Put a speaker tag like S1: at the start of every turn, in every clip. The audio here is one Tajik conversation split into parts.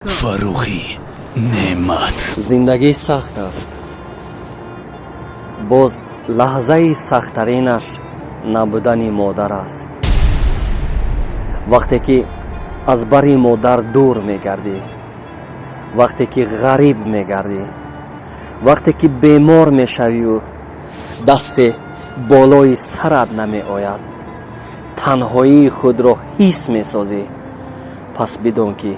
S1: Фаррухӣ Неъмат.
S2: Зиндагӣ сахт аст. Боз лаҳзаи сахттаринаш набудани модар аст. Вақте ки аз бари модар дур мегардӣ, вақте ки ғариб мегардӣ, вақте ки бемор мешавию дасте болои сарат намеояд, танҳоии худро ҳис месозӣ, пас бидон, ки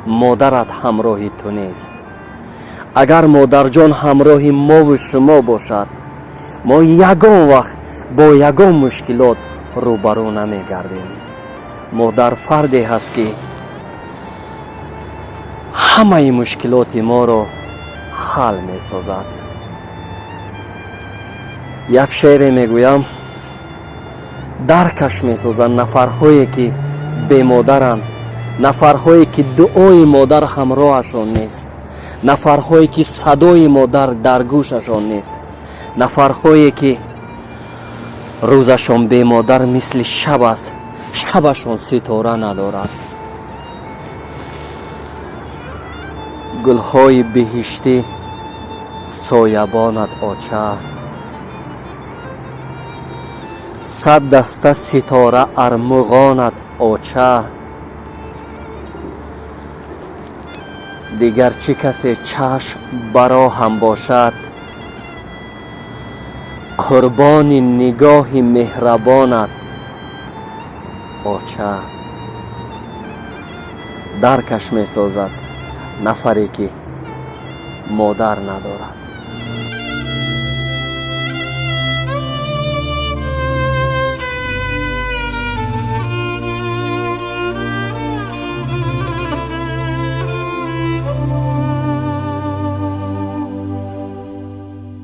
S2: модарат ҳамроҳи ту нест. Агар модарҷон ҳамроҳи мову шумо бошад, мо ягон вақт бо ягон мушкилот рӯбарӯ намегардем. Модар фарде ҳаст, ки ҳамаи мушкилоти моро ҳал месозад. Як шеъре мегӯям, даркаш месозад нафарҳое, ки бемодаранд, нафарҳое, ки дуои модар ҳамроҳашон нест, нафарҳое, ки садои модар дар гӯшашон нест, нафарҳое, ки рӯзашон бемодар мисли шаб аст, шабашон ситора надорад. Гулҳои биҳиштӣ соябонат, оча, 100 даста ситора армуғонат, оча. Дигар чӣ касе чашм бароҳам бошад, қурбони нигоҳи меҳрабонат, оча. Даркаш месозад нафаре, ки модар надорад.